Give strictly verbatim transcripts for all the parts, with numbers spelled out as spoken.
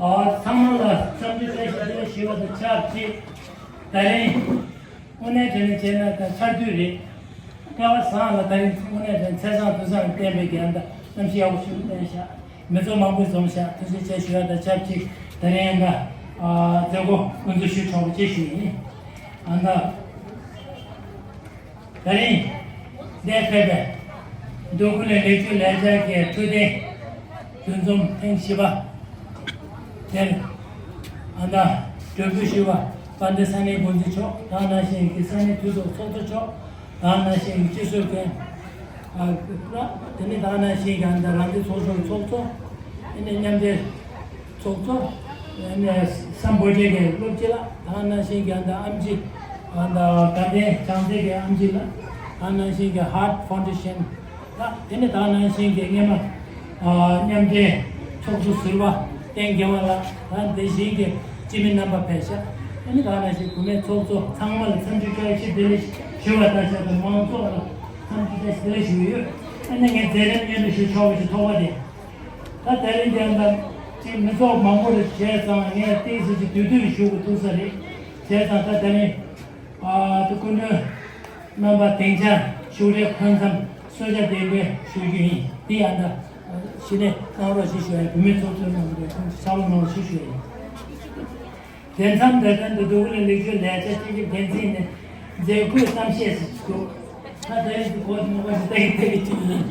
ཨ། ཚང་མ་ལ་འཚམས་འདྲི་བཀྲ་ཤིས་བདེ་ལེགས་ཞུ་བ་དང་ཆབས་ཅིག་ད་རིང་དངོས་གནས་དྲང་གནས་བྱས་ན་ད་ཆར་དུས་རེད། སྐལ་བ་བཟང་ལ་ད་རིང་དངོས་གནས་དྲང་གནས་ཚེས་བཟང་དུས་བཟང་བསྟན་པའི་རྒྱན་དང་གནམ་གཤིས་ཡག་པོ་ཞིག་བསྟན་ཤག་མི་ཚོགས་མང་པོ་འཛོམས་ཤག་ཐུགས་རྗེ་ཆེ་ཞུ་བ་དང་ཆབས་ཅིག་ད་རིང་ཡང་ད་ཨ་མཛད་སྒོ་དབུ་འཛུགས་ཞུ་ཆོག་པ་ཅིག་ཞུ་ཡིན། ཨ་ད། ད་རིང་འདིར་ཕེབས་པའི་འདུ་ཁུལ་ལས་ལེགས་བཅོས་ལས་འཆར་གྱི་འཕྲོད་བསྟེན་འདུ་འཛོམས་ཐེངས་བཞི་པ་དེར་ཨ་ད་མགྲོན་འབོད་ཞུས་པ་དཔལ་ལྡན་ས་གནས་འགོ་འཛིན་མཆོག་དེ་ནང་བཞིན་གྱི་ས་གནས་འཐུས་ཚོགས་ཚོགས་གཙོ་མཆོག་དེ་ནང་བཞིན་གྱི་སྤྱི་ཟུར་མཁན་ཨ་དེ་ནས་དེ་ནང་བཞིན་གྱི་ཨ་ད་རང་སྡེ་ཚོགས་ཆུང་ཚོགས་གཙོ་དེ་ནས་མཉམ་འབྲེལ། ཚོགས་གཙོ། ཨ་ནི་སམ་བྷོ་ཊའི་གི་སློབ་སྤྱི་ལགས། དེ་ནང་བཞིན་གྱི་ཨ་ད་ཨེམ་ཆི། ཨ་ད་དགའ་ལྡན་བྱང་རྩེ་གི་ཨེམ་ཆི་ལགས། དེ་ནང་བཞིན་གྱི་ཧར་ཊི་ཕའུན་ཌེ་ཤན་ལགས། དེ་ནས་དེ་ནང་བཞིན་གྱི་སྔས་མ་ཨ་མཉམ་འབྲེལ་ཚོགས་གཙོ་ཟུར་པ་བསྟན་རྒྱལ་དབང་ལགས། ད་དེ་བཞིན་གྱི་སྤྱི་མི་རྣམ་པ་ཕེབས་ཤག་ཨ་ནི་དེ་ནང་བཞིན་བུད་མེད་ཚོགས་གཙོ་ཚང་མ་ལ་འཚམས་འདྲི་བཀྲ་ཤིས་བདེ་ལེགས་ཞུ་བ་དང་ཆབས་ཅིག་མང་ཚོགས་ལ་འཚམས་འདྲི་བཀྲ་ཤིས་བདེ་ལེགས་ཞུ་གི་ཡོད། ཨ་ནི་ངས་མཛད་རིམ་སྙན་སྒྲོན་ཞུ་ཆོག་པ་ཞིག་ཐོག་པ་དེ། ད་དེ་རིང་དེ་འདྲ་ཅིག་མི་ཚོགས་མང་པོ་རེ་བྱས་ཙང་ངས་ཏོག་ཙམ་ཅིག་བསྡུས་བསྡུས་ཞུ་དགོས་ཐུག་ས་རེད། བྱས་ཙང་ད་དེ་རིང་ཨ་ད་སྐུ་མགྲོན་རྣམ་པ་སྡིངས་ཆ་བཞུགས་གྲལ་འཁོད་མཚམས་གསོལ་ཇ་འདེབས་འབུལ་ཞུ་རྒྱུ་ཡིན། དེ་ཡང་ད་གཞི་ནས་གནང་རོགས་ཞེས་ཞུ་ཡ་ཡིན། བུད་མེད་ཚོགས་གཙོའི་ནང་དུ་ཁོང་ཚོ་ཕྱག་རོགས་གནང་རོགས་ཞེས་ཞུ་ཡ་ཡིན། དེ་མཚམས་འདིར་ད་ལྟ་འདུ་ཁུལ་ལས་ལེགས་བཅོས་ལས་འཆར་སྤྱི་ཁྱབ་འགན་འཛིན་ནས་མཛད་སྒོའི་གཏམ་བཤད་ཞིག་འདུག་ད་དེ་རིང་གི་གོ་དེ་མོ་གོ་ཞིག་ཏག་ཏག་ཅིག་ཡིན།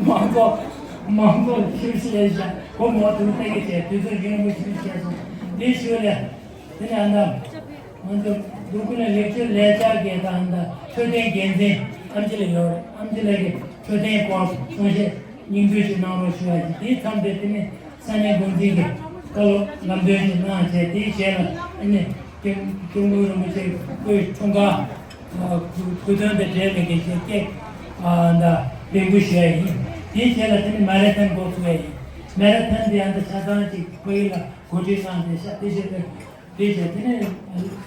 མང་ཚོགས་མང་ཚོགས་ལ་ཞིབ་བཤད་བྱ་གོ་མོ་དུ་ཏག་ཏག་བྱས་དུས་ཚོད་རིང་པོ་ཞིག་བཤད་སོང་། དེ་ཞུ་ལས་དེ་ནས་ཨ་ད་ང་ཚོ་འདུ་ཁུལ་ལས་ལེགས་བཅོས་ལས་འཆར་གྱི་ད་ཨ་ད་འཕྲོད་བསྟེན་འགན་འཛིན་ཨམ་ཆི་ལགས་ཡོད་རེད། ཨམ་ཆི་ལགས་ཀྱིས་འཕྲོད་བསྟེན་སྐོར་གསུང་བཤད་སྙིང་བསྡུས་ཤིག་གནང་རོགས་ཞུ་བ་ཡིན། དེའི་མཚམས་དེ་དེ་ནས་ས་གནས་འགོ་འཛིན་གྱིས་བཀའ་སློབ་ལམ་སྟོན་ཞིག་གནང་བྱས། དེའི་རྗེས་ལ་ཨ་ནི་སྐྱབས་སྐྱབས་མགོན་རིན་པོ་ཆེ་སྐུའི་འཁྲུངས་སྐར་གོ་སྟོན་དང་འབྲེལ་བའི་གི་ཆེད་སྐད་ཨ་ད་འབོད་སྐུལ་ཞུ་ཡ་ཡིན། དེའི་རྗེས་ལ་དེ་ནི་མ་ར་ཐོན་འགོ་ཚུགས་ཡ་ཡིན། མ་ར་ཐོན་དེ་ཡང་ད་ཆ་ཚང་ཅིག་ཕ་གི་ལ་གོ་སྒྲིག་གནང་བྱས་ཤག་དེ་བཞིན་དུ། དེ་བྱས་དེ་ནས་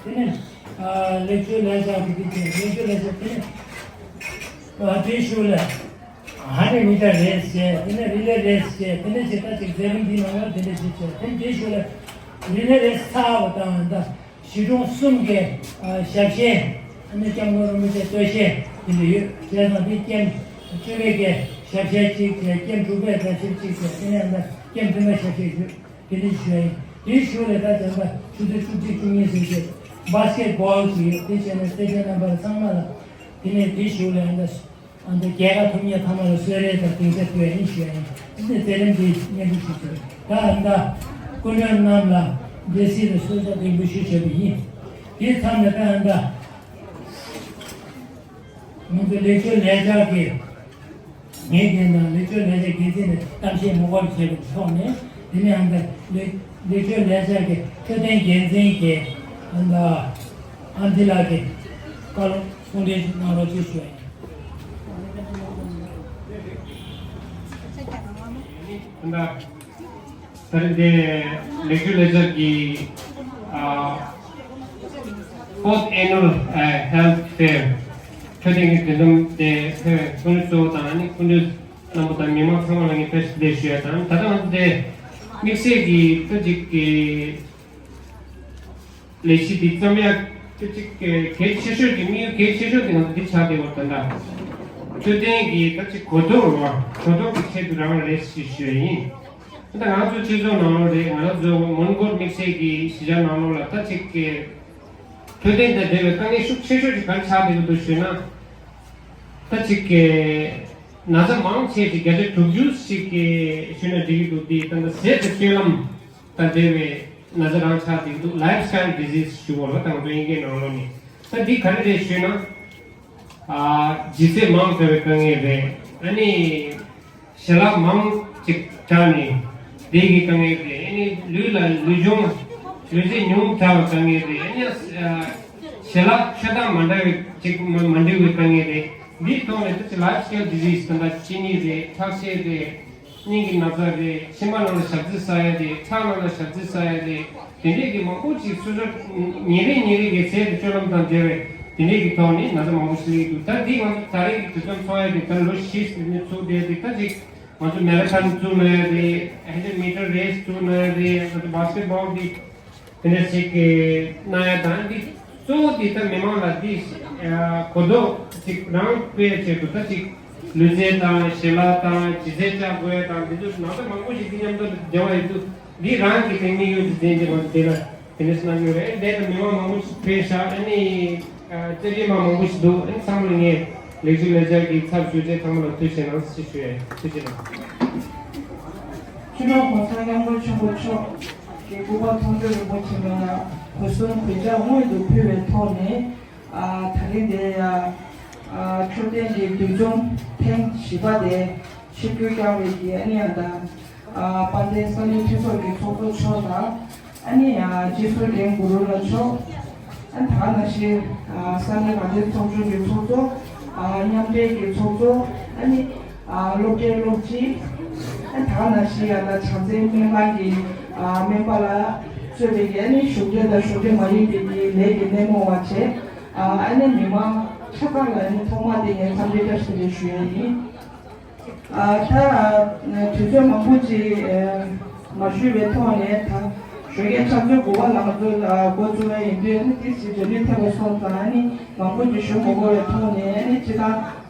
དེ་ནས་ཨ་ལེགས་བཅོས་ལས་འཆར་གྱི་དེ་བྱས་ལེགས་བཅོས་ལས་འཆར་དེ་ནས་ཨ་དེའི་གཞུག་ལ་ཧན་ཌེ་མི་ཊར་རེས་བྱས། དེ་ནས་རི་ལེ་རེས་བྱས། དེ་ནས་ཅིག་ད་ཅིག་མཛད་རིམ་འདིའི་ནང་ལ་དེ་འདྲ་ཞིག་བྱས། དེ་ནས་དེའི་གཞུག་ལ་རི་ལེ་རེས་ཚར་བ་དང་ད་གཞིས་གྲོང་གསུམ་གྱི་ཨ་ཞབས་ཞལ་ཨ་ནི་སྐྱབས་མགོན་རིན་པོ་ཆེ་སྟོད་གཞས་དེ་འདྲ་ཡོད། བྱས་ཙང་དེ་ཀེམ་བཅུ་པའི་གི་ཞབས་ཞལ་གཅིག་བྱས། ཀེམ་དྲུག་པའི་ཞབས་ཞལ་གཅིག་བྱས། དེ་ནས་ད་ཀེམ་བདུན་པའི་ཞབས་ཞལ་ཡོད། དེ་འདྲ་ཞུ་ཡ་ཡིན། དེའི་གཞུག་ལ་ད་བྱམས་པ་ཆུ་ཚོད་བཅུ་གཅིག་བཅུ་གཉིས་ཟིན་བྱས་བྷ་སི་ཀེ་ཊི་བྷོལ་ཞིག་ཡོད། དེ་བྱས་ནས་སེར་སྐྱ་རྣམ་པ་ཚང་མ་ལ་དེ་ནས་དེའི་གཞུག་ལ་ཨ་ད་ཨ་ད་རྒྱལ་ཁ་ཐོབ་མཁན་ཚང་མ་ལ་གསོལ་རས་དང་སྡིངས་ཆ་ཕུལ་ཡ་ཡིན་ཞུ་ཡ་ཡིན། དེ་ནས་མཛད་རིམ་འདི་སྙན་སྒྲོན་ཞུ་ཆོག་ད་ཨ་ད་སྐུ་མགྲོན་རྣམས་ལ་འདི་སྲིད་དུ་གསོལ་ཇ་འདེབས་འབུལ་ཞུ་བྱས་པ་ཡིན། དེའི་མཚམས་ལ་ད་ཨ་ད་ང་ཚོ་ལེགས་བཅོས་ལས་འཆར་གྱི་ངའི་འགན་དང་ལེགས་བཅོས་ལས་འཆར་འགན་འཛིན་ནས་གཏམ་བཤད་མུ་བར་བྱས་པའི་ཐོག་ནས། དེ་ནས་ཨ་ད་ལེགས་ལེགས་བཅོས་ལས་འཆར་གྱི་འཕྲོད་བསྟེན་འགན་འཛིན་གྱི་ཨ་ད་ཨན་ཏི་ལགས་ཀྱིས་བཀའ་སློབ་གསུང་འཕྲིན་ཞིག་གནང་རོགས་ཞེས་ཞུ་ཡ་ཡིན། ད་རེས་འདི་ལེགས་བཅོས་ལས་འཆར་གྱི་ཨ་Fourth Annual ཨ་Health Fair འཕྲོད་བསྟེན་གྱི་འགྲན་བསྡུར་དེ་ཕེབས་པའི་སྐུ་མགྲོན་གཙོ་བོ་དང་ཨ་ནི་སྐུ་མགྲོན་རྣམ་པ་དང་མི་མང་ཚང་མ་ལ་ངས་བཀྲ་ཤིས་བདེ་ལེགས་ཞུ་ཡ་དང་། ད་ལྟ་ང་ཚོ་འདི་དམིགས་བསལ་གྱི་ཏོག་ཅིག་གི་ལས་གཞི་འདི་བརྩམ་ཡ་ཏོག་ཅིག་གི་གལ་ཆེ་ཤོས་ཀྱི་དམིགས་ཡུལ་གལ་ཆེ་ཤོས་དེ་ང་ཚོ་འདི་ཆགས་བསྡད་ཡོད་ད་ལྟ། འཕྲོད་བསྟེན་གྱི་ད་ཅིག་གོ་རྟོགས་རོགས་གོ་རྟོགས་ཀྱི་ཆེད་དུ་རང་རེད་ཞེས་ཞུ་ཡ་ཡིན། ད་ང་ཚོ་སྤྱི་ཚོགས་ནང་ལོགས་རེད། ང་རང་ཚོ་མོན་གྷོ་དམིགས་བསལ་གྱི་གཞིས་ཆགས་ནང་ལོགས་ལ་ད་ཅིག་གི་འཕྲོད་བསྟེན་དང་འབྲེལ་བའི་དཀའ་ངལ་ཤུགས་ཆེ་ཤོས་ཅིག་ག་རེ་ཆགས་བསྡད་ཀྱི་འདུག་ཞུས་ན། ད་ཅིག་གི་ན་ཚ་མང་ཆེ་ཅིག་བརྒྱ་ཆ་དྲུག་ཅུ་ཞིག་གི་ཞུས་ན་འགྲིག་གི་འདུག་འདི་ད་ལྟ་ཟས་དང་སྤྱོད་ལམ་དང་འབྲེལ་བའི་ན་ཚ་རང་ཆགས་བསྡད་ཀྱི་འདུག lifestyle disease ཞུ་བ་ལ་ད་ང་ཚོ་དབྱིན་སྐད་ནང་ལོགས་ནས་ད་འདི་ག་རེ་རེད་ཞུས་ན། ཨ་ལྗིད་ཚད་མང་དྲགས་པའི་དཀའ་ངལ་རེད། ཨ་ནི་ཞལ་ལག་མང་ཅིག་བཀྲུས་ནས་དེ་གི་དཀའ་ངལ་རེད། ཨ་ནི་ལུས་ལ་ལུས་སྦྱོང་ལུས་རྩལ་ཉུང་དྲགས་པའི་དཀའ་ངལ་རེད། ཨ་ནི་ཨ་ཞལ་ལག་མཆོད་སྟངས་མ་འདྲ་བའི་ཅིག་མ་མ་འགྲིག་པའི་དཀའ་ངལ་རེད། འདིའི་ཐོག་ནས་ད་ཅིག་lifestyle disease ད་ལྟ་གཅིན་སྙི་རེད། ཁྲག་ཤེད་རེད། སྙིང་གི་ན་ཚ་རེད། མཆིན་པ་ནང་ལ་ཞག་རྩི་ཟ་ཡ་རེད། ཁྲག་ནང་ལ་ཞག་རྩི་ཟ་ཡ་རེད། དེ་འདྲས་ཀྱི་མང་པོ་ཅིག་སོ་སོ་ཉིན་རེ་ཉིན་རེ་གི་ཟས་དང་སྤྱོད་ལམ་དང་འབྲེལ་བའི་དེ་འདྲས་ཀྱི་ཐོག་ནས་ན་ཚ་མང་པོ་ཞིག་སླེབས་ཀྱི་འདུག་ད་འདི་ང་ཚོ་ད་རེས་ཀྱི་དུས་ཚོད་འཚོགས་ཡ་དེ་ད་ལོ་བཞི་ནས་ཚུགས་བསྡད་དེ་ད་ཅིག་ང་ཚོ་མེ་ར་ཐོན་བཙུགས་གནང་ཡ་རེད། ཧན་ཌེཌ་མི་ཊར་རེས་བཙུགས་གནང་ཡ་རེད། ང་ཚོ་བྷ་སི་ཀེ་ཊི་བྷོལ་འདི། དེ་འདྲ་ཞིག་གི་གནང་ཡ་དང་འདི་གཙོ་བོ་འདི་ད་མི་མང་ལ་འདི་གོ་རྟོགས་ཅིག་རང་སྤེལ་ཆེད་དུ་ད་ཅིག་ལུས་རྩལ་དང་ཞལ་ལག་དང་ལྗིད་ཚད་བཅག་དགོས་ཡ་དང་འདི་ཚོ་ནང་ད་མང་པོ་ཞིག་འདི་མཉམ་དུ་འབྲེལ་བ་ཡོད་དུས་འདི་རང་གི་དེ་དམིགས་ཡུལ་དུ་འཛིན་ཏེ་ང་ཚོ་འདི་ལ་དེ་འདྲ་གནང་གི་ཡོད་རེད། འདི་ལ་མི་མང་མང་པོ་ཞིག་ཕེབས་ཤག་ཨ་ནི་རྩེད་འགྲན་མ་མང་པོ་ཞིག་འདུག་ཨ་ནི་ཚང་མ་ལ་ངས་ལེགས་བཅོས་ལས་འཆར་གྱི་ཚབ་ཞུ་ཆེད་ཚང་མ་ལ་ཐུགས་རྗེ་གནང་ཞེས་ཞུ་ཡ་ཡིན། ཐུགས་རྗེ་གནང་། ཕྱི་ལོགས་གོང་ས་སྐྱབས་མགོན་ཆེན་པོ་མཆོག་གི་སྐུ་པར་མཐོང་གྲོལ་རིན་པོ་ཆེ་ལ་གུས་གསོལ་གུས་ཕྱག་སྔོན་དུ་ཕུལ་བའི་ཐོག་ནས། ཨ་ད་རིང་འདིར་ཡ་ཨ་འཕྲོད་བསྟེན་གྱི་འདུ་འཛོམས་ཐེངས་བཞི་པ་དེ་ཆིབས་བསྒྱུར་བསྐྱངས་པའི་གི་ཨ་ནི་ཡང་དང་། ཨ་དཔལ་ལྡན་ས་གནས་འཐུས་ཚོགས་ཀྱི་ཚོགས་གཙོ་མཆོག་དང་། ཨ་ནི་ཡང་སྤྱི་ཟུར་རྒན་གུ་རུ་ལགས་མཆོག་ཨ་ད་ག་ནང་བཞིན་ཨ་ས་གནས་མ་བདེ་ཚོགས་ཆུང་གི་ཚོགས་གཙོ། ཨ་མཉམ་འབྲེལ་གྱི་ཚོགས་གཙོ། ཨ་ནི་ཨ་སློབ་གྲྭའི་སློབ་སྤྱི། ཨ་ད་ག་ནང་བཞིན་ཡང་ན་བྱམས་བརྩེའི་སྨན་ཁང་གི་ཨ་སྨན་པ་ལ་གཙོས་པའི་ཨ་ནི་གཞུང་འབྲེལ་དང་གཞུང་འབྲེལ་མ་ཡིན་པའི་གི་ལས་ཀྱི་སྣེ་མོ་བ་བྱས། ཨ་ཨ་ནི་མི་མང་ཆ་ཚང་ལ་ཨ་ནི་ཐོག་མ་དེ་ངས་འཚམས་འདྲི་བཀྲ་ཤིས་བདེ་ལེགས་ཞུ་ཡ་ཡིན། ཨ་ད་དུས་ཚོད་མང་པོ་ཅིག་མ་ཞུས་པའི་ཐོག་ནས་ད་ཞོགས་ཀའི་ཕྱག་ཚོད་དགུ་པ་ལ་ང་ཚོ་འགོ་བཙུགས་པ་ཡིན་དུས་ཨ་ནི་ཏིག་ཙམ་འབྲེལ་མོལ་ཐེབས་པ་སོང་ཙང་ཨ་ནི་མང་པོ་ཅིག་ཞུ་མ་དགོས་པའི་ཐོག་ནས་ཨ་ནི་སྤྱིར་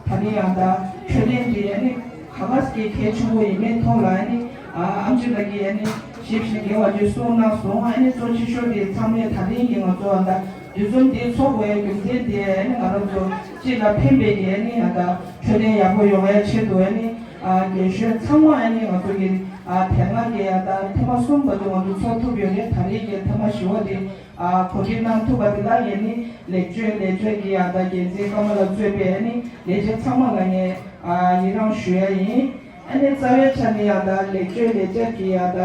བཏང་ད་ནི་ཡང་ད་འཕྲོད་བསྟེན་འདི་ཨ་ནི་ག་པར་གྱི་གལ་ཆེན་པོ་ཡིན་མིན་ཐོག་ལ་ཨ་ནི་ཨ་ཨེམ་ཆི་ལགས་ཀྱིས་ཨ་ནི་ཞིབ་ཞིབ་རྒྱས་པ་ཅིག་གསུངས་གནང་སོང་། ཨ་ནི་གཙོ་ཆེ་ཤོས་དེ་ཚང་མས་ད་ཐེངས་ཀྱི་ང་ཚོ་ཨ་ད། འདུ་འཛོམས་འདི་འཚོགས་དགོས་ཡ་རྒྱུ་མཚན་དེ་ཨ་ནི་ང་རང་ཚོ་སྤྱི་ལ་ཕན་པའི་གི་ཨ་ནི་ཡང་ད་འཕྲོད་བསྟེན་ཡག་པོ་ཡོང་ཡ་ཆེད་དུ་ཨ་ནི་ཨ་རྒན་གཞོན་ཚང་མ་ཨ་ནི་ང་ཚོ་གི་ཨ་དེ་སྔ་གི་ཡང་ད་ཐེངས་མ་གསུམ་བར་དུ་ང་ཚོ་ཚོགས་ཐུབ་ཡོད་རེད། ད་རེས་ཀྱི་ཐེངས་མ་བཞི་པ་དེ་ཨ་གོ་སྒྲིག་གནང་ཐུབ་པ་དེ་ལ་ཡ་ནི་ལེགས་བཅོས་ལས་བྱེད་ཀྱི་ཡང་ད་འགན་འཛིན་ཀརྨ་ལགས་གཙོས་པའི་ཨ་ནི་ལས་བྱེད་ཚང་མ་ལ་ངས་ཨ་ཡི་རང་ཞུ་ཡ་ཡིན། ཨ་ནི་རྩ་བའི་ཆ་ནས་ཡང་ད་ལེགས་བཅོས་ལས་བྱེད་ཀྱི་ཡང་ད་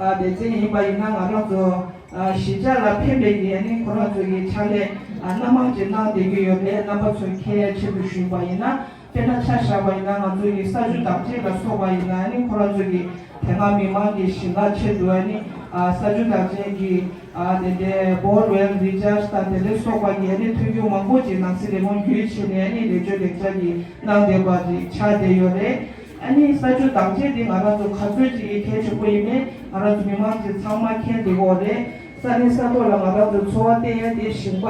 ཨ་སྡེ་ཚན་ཡིན་པ་ཡིན་ན་ང་རང་ཚོ། ཨ་གཞིས་ཆགས་ལ་ཕན་པའི་གི་ཨ་ནི་ཁོ་རང་ཚོ་གི་ཕྱག་ལས་ཨ་སྣ་མང་ཅིག་གནང་བསྡད་ཀྱི་ཡོད་པས་རྣམ་པ་ཚོ་མཁྱེན་ཡ་ཆེད་དུ་ཞུས་པ་ཡིན་ན། དཔེར་ན་ཆ་བཞག་པ་ཡིན་ན་ང་ཚོ་གི་ས་ཆུ་བདག་གཅེས་ལ་སོགས་པ་ཡིན་ན་ཨ་ནི་ཁོ་རང་ཚོ་གི་དེ་སྔ་མི་མང་གི་ཞིང་ཁ་ཆེད་དུ་ཨ་ནི་ཨ་ས་ཆུ་བདག་གཅེས་ཀྱི་ཨ་དེ་འདྲའི་bore well recharge དང་དེ་ལས་སོགས་པ་གི་ཨ་ནི་མཐུན་འགྱུར་མང་པོ་ཅིག་ནང་སྲིད་ལས་ཁུངས་བརྒྱུད་བྱས་ནས་ཨ་ནི་ལེགས་བཅོས་ལེགས་ཆ་གི་གནང་བསྡད་པ་ཅིག་ཆགས་བསྡད་ཡོད་རེད། ཨ་ནི་ས་ཆུ་བདག་གཅེས་འདི་ང་རང་ཚོ་ག་ཚོད་ཅིག་གི་གལ་ཆེན་པོ་ཡིན་མིན་ང་རང་ཚོ་མི་མང་ཚོས་ཚང་མ་མཁྱེན་བསྡད་ཀྱི་ཡོད་རེད། ས་གནས་ས་ཐོག་ལ་ང་རང་ཚོ་འཚོ་བ་བསྟེན་ཡ་དེ་ཞིང་པ་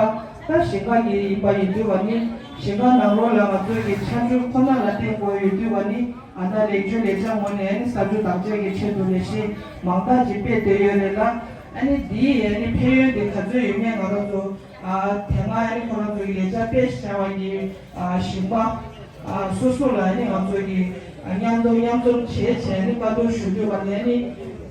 ད་ཞིང་ཁ་གི་ཡིན་པ་ཡིན་དུས་བ་ནི་ཞིང་ཁ་ནང་ལོགས་ལ་ང་ཚོ་གི་ཆར་ཆུ་ཁོ་ན་ལ་བརྟེན་དགོས་ཡོད་དུས་བ་ནི་ཨ་ད་ལེགས་བཅོས་ལས་འཆར་ངོས་ནས་ཨ་ནི་ས་ཆུ་བདག་གཅེས་ཀྱི་ཆེད་དུ་ལས་གཞི་མང་དག་ཅིག་སྤེལ་བསྡད་ཡོད་རེད་ལ། ཨ་ནི་འདིའི་ཨ་ནི་ཕན་ཡོན་དེ་ག་ཚོད་ཡོད་མེད་ང་རང་ཚོ་ཨ་དེ་སྔ་ཨ་ནི་ཁོ་རང་ཚོ་གི་ལས་འཆར་སྤེལ་བྱ་བ་གི་ཨ་ཞིང་པ། ཨ་སོ་སོ་ལ་ནི་ང་ཚོ་གི་ཨ་མཉམ་དུ་མཉམ་འཛོམས་བྱས་བྱས་ནི་བཀའ་བསྡུར་ཞུ་དུས་བ་ནས་ནི་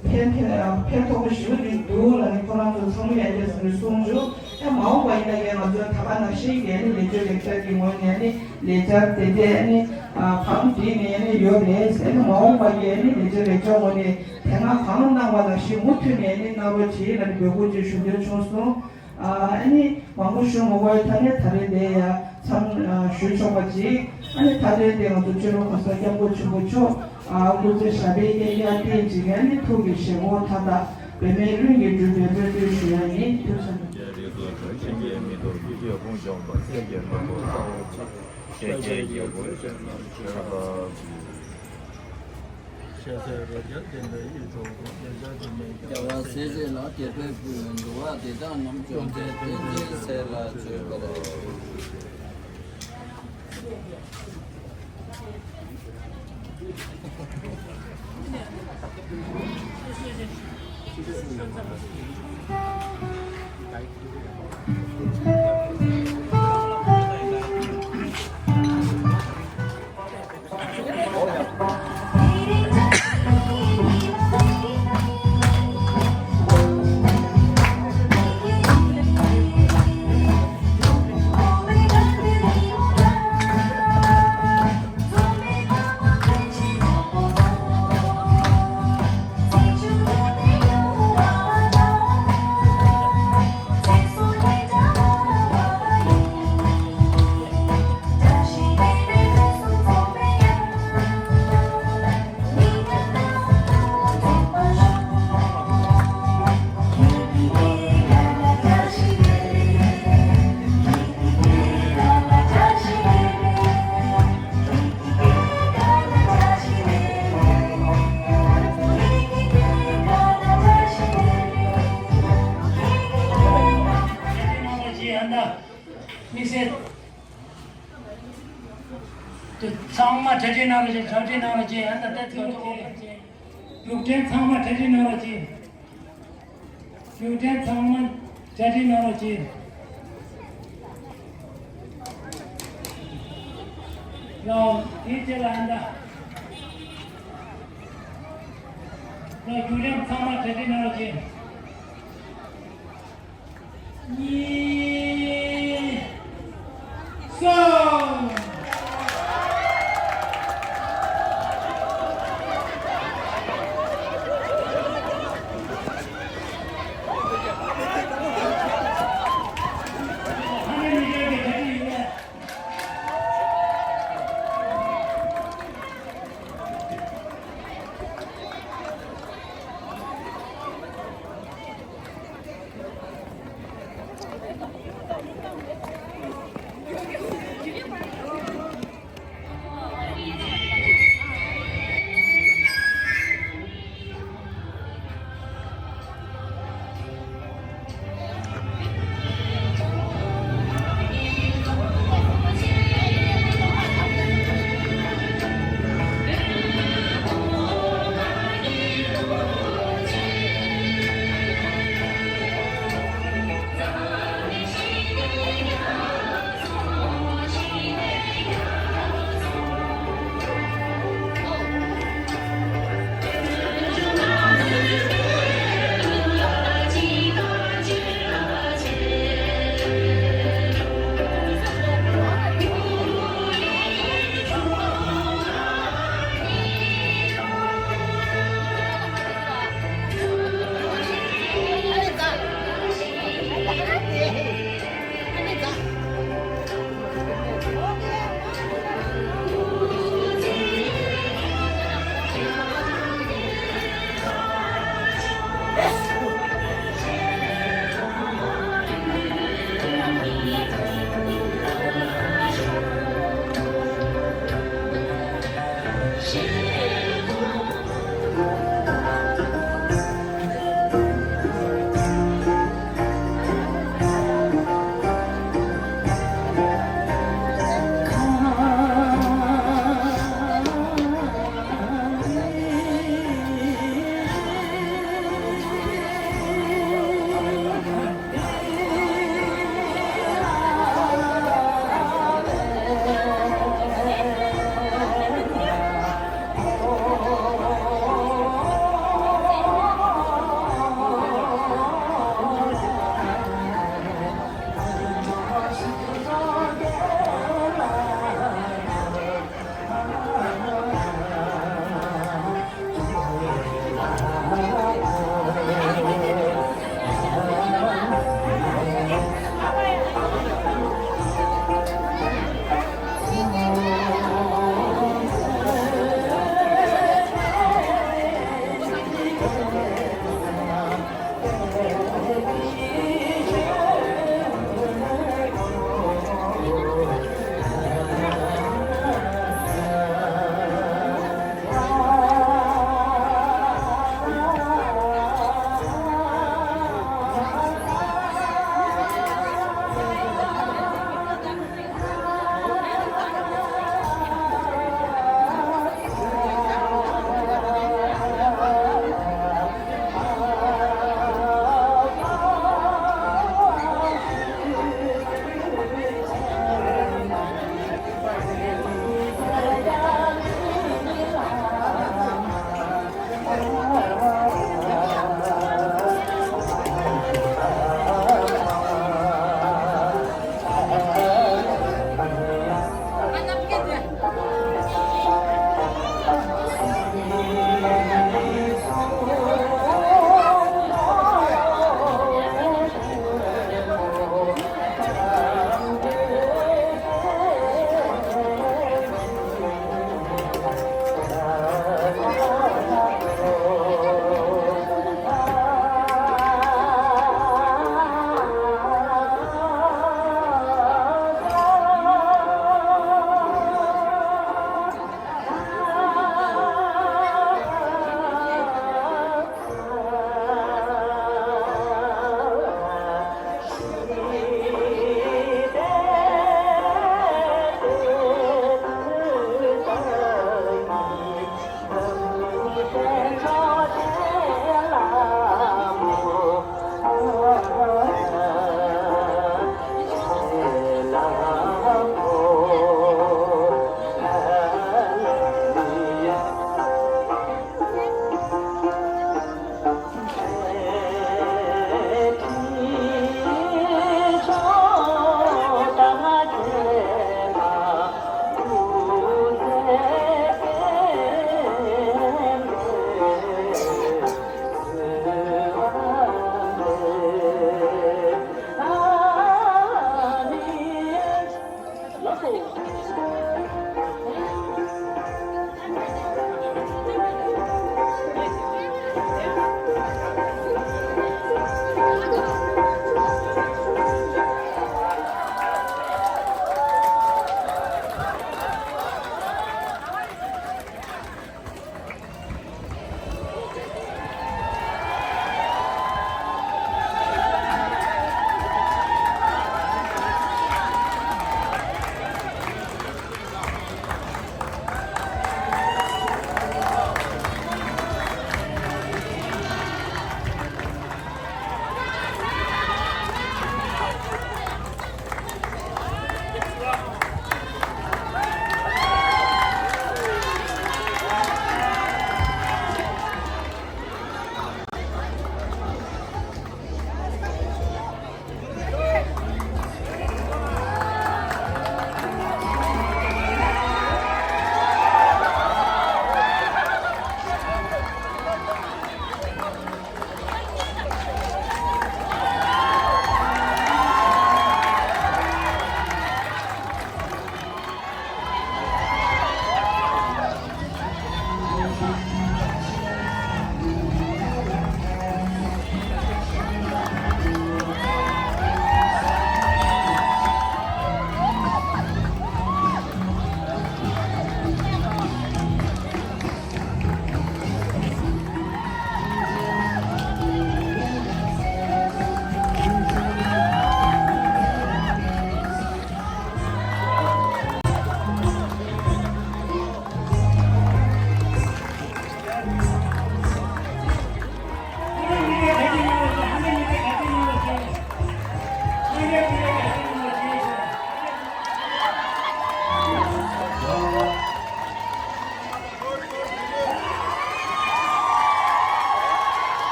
ཕན་ཕན་ཕན་ཐོགས་པོ་ཞེ་པོ་ཅིག་འདུག་ལ་ནི་ཁོ་རང་ཚོ་ཚང་མ་ཡང་རྒྱས་སུ་གསུངས་བྱུང་། ཡང་མ་འོངས་པ་ཡིན་ན་ཡང་ང་ཚོ་ད་ག་ནང་བཞིན་གྱི་ནི་ལས་བཅོས་ལེགས་ཆ་གི་ངོས་ནས་ནི་ལས་འཆར་དེ་འདྲས་ནི་ཨ་གང་བསྒྲིགས་ནས་ནི་ཡོད་རེད་ཟེར་ནི་མ་འོངས་པ་ཡིན་ནི་ལས་བཅོས་ལེགས་ཆ་ངོས་ནས་དེ་སྔ་གང་གནང་བ་ནང་བཞིན་མུ་མཐུད་ནས་ནི་གནང་རོགས་གྱིས་ལ་ནི་འབོད་སྐུལ་ཅིག་ཞུ་འདོད་བྱུང་སོང་། ཨ་ནི་མང་པོ་ཞུ་མ་དགོས་ཐ་ནས་ད་རེས་དེ་ཡ་མཚམས་ཞུ་ཆོག་པ་ཅིག་ཨ་ནི་ད་རེས་དེ་ང་ཚོ་སྤྱི་ནོར་གོང་ས་སྐྱབས་མགོན་ཆེན་པོ་མཆོག་སྐུ་ཚེ་ཞབས་པད་བསྐལ་བརྒྱར་བརྟན་ཅིག་ཨ་ནི་ཐུགས་ཀྱི་བཞེད་དགོངས་མཐའ་དག་འབད་མེད་ལྷུན་གྱིས་འགྲུབ་པའི་སྨོན་འདུན་ཞུ་ཡ་ཡིན། ཐུགས་རྗེ་ཆེ། རྒྱལ་བ་སྲས་བཅས་ལ་དད་པས་ཕུལ་བའི་འདུ་བ་དེ་དག་རྣམས་བཅོམ་ལྡན་བསྟན་འཛིན་ཟེར་ལ་བརྗོད་པར། དམིགས་བསལ། དེ་ཚང་མ་གྲ་སྒྲིག་གནང་རོགས་བྱེད། གྲ་སྒྲིག་གནང་རོགས་བྱེད། ཨ་ནི་ད་ལྟ་ཚོ་ཚོ་རྒྱུགས་སྤྲོད་ཚང་མ་གྲ་སྒྲིག་གནང་རོགས་བྱེད། རྒྱུགས་སྤྲོད་ཚང་མ་གྲ་སྒྲིག་གནང་རོགས་བྱེད། ལའོ་དེའི་རྗེས་ལ་ཨ་ནི་ད། ལའོ་རྒྱུགས་སྤྲོད་ཚང་མ་གྲ་སྒྲིག་གནང་རོགས་བྱེད། གཉིས། གསུམ།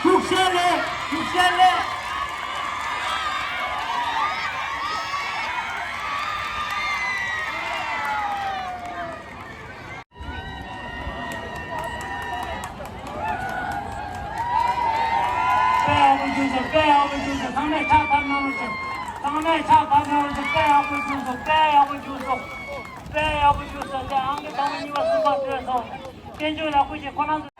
ཤུགས་ཆེ་རེད། ཤུགས་ཆེ་རེད། དཔེ་ཡག་པོ་བྱུང་སོང་། དཔེ་ཡག་པོ་བྱུང་སོང་། ཚང་མས་ཕྱག་བར་གནང་རོགས་བྱེད། ཚང་མས་ཕྱག་བར་གནང་རོགས་བྱེད། དཔེ་ཡག་པོ་བྱུང་སོང་། དཔེ་ཡག་པོ་བྱུང་སོང་། དཔེ་ཡག་པོ་བྱུང་སོང་། དེ་ཨང་ཀི་དང་པོ་གཉིས་པ་གསུམ་པ་སྤྲོད་སོང་། རྟེན་འབྱུང་ཡག་པོ་ཞིག་ཁོ་རང་ཚོ།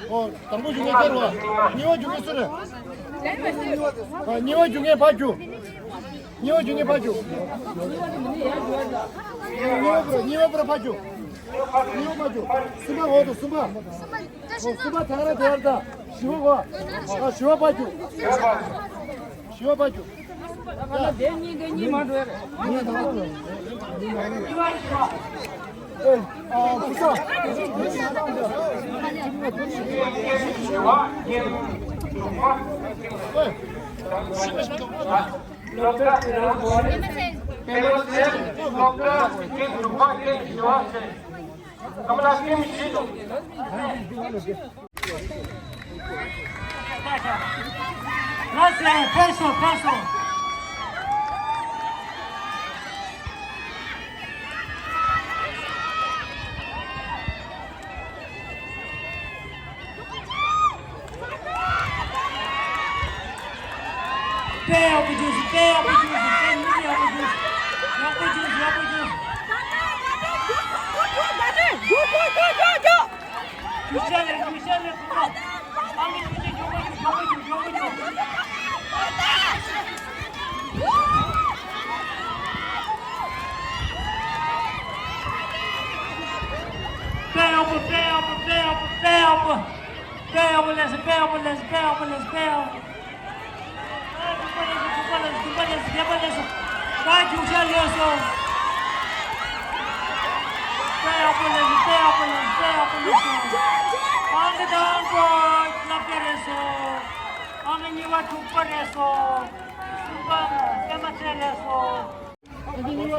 ཨོ། དང་པོ་བྱུང་མཁན་ཁྱེད་རེད་བ། གཉིས་པ་བྱུང་མཁན་སུ་རེད། ཨ། གཉིས་པ་བྱུང་མཁན་ཕར་རྒྱུགས། གཉིས་པ་བྱུང་མཁན་ཕར་རྒྱུགས། གཉིས་པ་པུ་ར། གཉིས་པ་པུ་ར་ཕར་རྒྱུགས། གཉིས་པ་ཕར་རྒྱུགས། གསུམ་པ་འོག་ཏུ། གསུམ་པ། ཨོ། གསུམ་པ་དེ་ག་རེ་དེ་ག་རེ་ད། བཞི་པ་གོ། ཨ། བཞི་པ་ཕར་རྒྱུགས། བཞི་པ་ཕར་རྒྱུགས། ལགས་སོ། ཕེབས་སོང་། ཕེབས་སོང་། དཔེ་ཡག་པོ་བྱུང་སོང་། དཔེ་ཡག་པོ་བྱུང་སོང་། དཔེ་མིག་ཡག་པོ་བྱུང་སོང་། ཡག་པོ་བྱུང་སོང་། ཡག་པོ་བྱུང་སོང་། རྒྱུག་ཤར་ལས། རྒྱུག་ཤར་ལས། ཨ་མི་ཆུ་ཆེ། མགྱོགས་པོ་རྒྱུགས། མགྱོགས་པོ་རྒྱུགས། མགྱོགས་པོ་རྒྱུགས། དཔེ་ཡག་པོ། དཔེ་ཡག་པོ། དཔེ་ཡག་པོ། དཔེ་ཡག་པོ། དཔེ་ཡག་པོ་ལས་སོང་། དཔེ་ཡག་པོ་ལས་སོང་། དཔེ་ཡག་པོ་ལས་སོང་། དཔེ་ཡག་པོ། ཨ། དགུ་པ་ལས་སོང་། དགུ་པ་ལས་སོང་། བརྒྱད་པ་ལས་སོང་། བརྒྱད་པ་ལས་སོང་། ད་རྒྱུག་ཤར་ལས་སོང་། དཔེ་ཡག་པོ་ལས་སོང་། དཔེ་ཡག་པོ་ལས་སོང་། དཔེ་ཡག་པོ་ལས་སོང་། ཨང་ཀི་དང་པོ་ལྔ་བརྒྱ་རེད་སོང་། ཨང་ཀི་གཉིས་པ་དྲུག་པ་རེད་སོང་། གསུམ་པ་པད་མ་ཚེ་རེད་སོང་། ཨང་ཀི་གཉིས་པ།